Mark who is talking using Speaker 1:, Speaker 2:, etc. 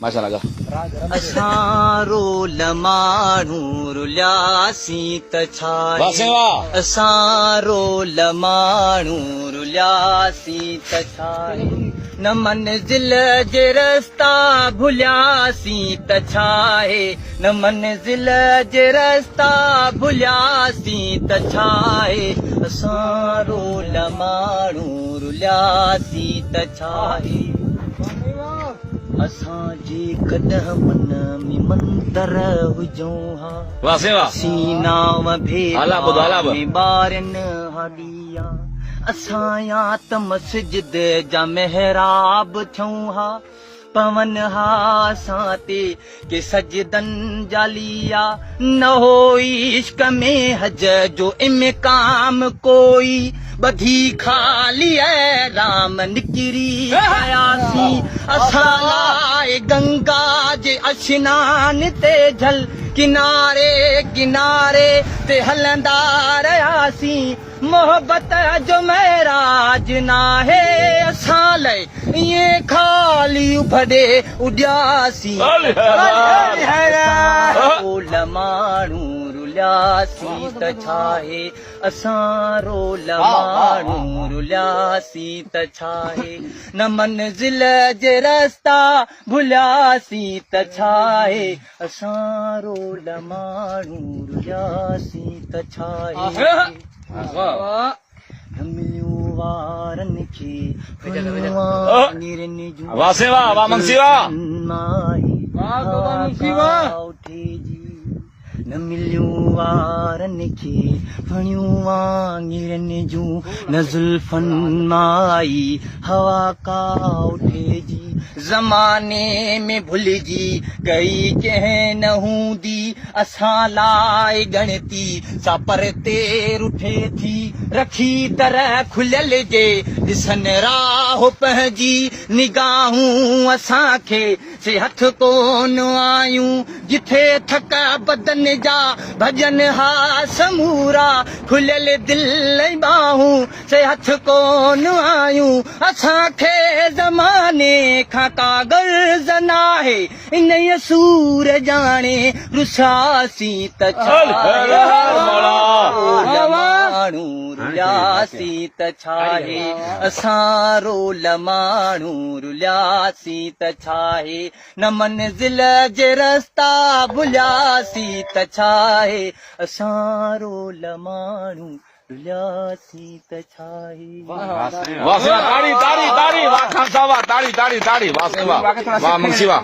Speaker 1: ماشاءالله.
Speaker 2: اسان رول ماڻهو رلياسين ته ڇاهي اسان رول ماڻهو رلياسين ته ڇاهي نه منزل جي رستا ڀلياسين ته ڇاهي نه منزل جي رستا ڀلياسين ته ڇاهي اسان رول ماڻهو رلياسين ته ڇاهي. اسان جي ڪڏهن من ۾ منتر هجون ها. اسين نانء ڀيلا ۾ ٻارين ها ڏيئا. اسان يا ته مسجد جا محراب ٿيون ها. پون ها اسان تي ڪي سجدن جا ليئا. نه هو عشق ۾ حج جو امڪام ڪوئي. ٻڌي خالي احرام نڪري پياسين. اسان لاء گنگا جي اشنان تي جل ڪناري ڪناري تي هلندا رهياسين. محبت جو معراج ناهي اسان لئه ائين خالي اڀ ڏي اڏياسين. اسان رول ماڻهو رلياسين ته ڇاهي اسان رول ماڻهو رلياسين ته ڇاهي نه منزل جي رستا ڀلياسين ته ڇاهي اسان رول ماڻهو رلياسين ته ڇاهي نه مليون وارن کي ڦڻيون جون
Speaker 1: واه سين واه واه منگسي واه.
Speaker 2: واه منگسي واه اٺي جي نه مليون وارن کي ڦڻيون وانگرن جون نه زلفن مائي هوا ڪا اٺي جي زماني ۾ ڀلجي ڪئي ڪنهن نه هوندي اسان لاء ڳڻتي سا پرتي رٺي ٿي رکي طرح کليل جي ڏسن راهه پنهنجي نگاهون اسان کي سي هٿ ڪون آيون جٿي ٿڪ بدن جا ڀڄن ها سمورا کليل دل ۽ ٻانهون سي هٿ ڪون آيون اسان کي زماني کان ڪا غرض ناهي انهيء سور ڄاڻي رسياسين ته ڇاهي ماڻهو رلياسين ته ڇاهي اسان رول ماڻهو رلياسين ته ڇاهي نه منزل جي رستا ڀلياسين ته ڇاهي اسان رول ماڻهو رلياسين ته ڇاهي.
Speaker 1: واه سين واه تاڙي تاڙي تاڙي واه خان صاحب واه تاڙي تاڙي تاڙي واه سين واه واه منگسي واه.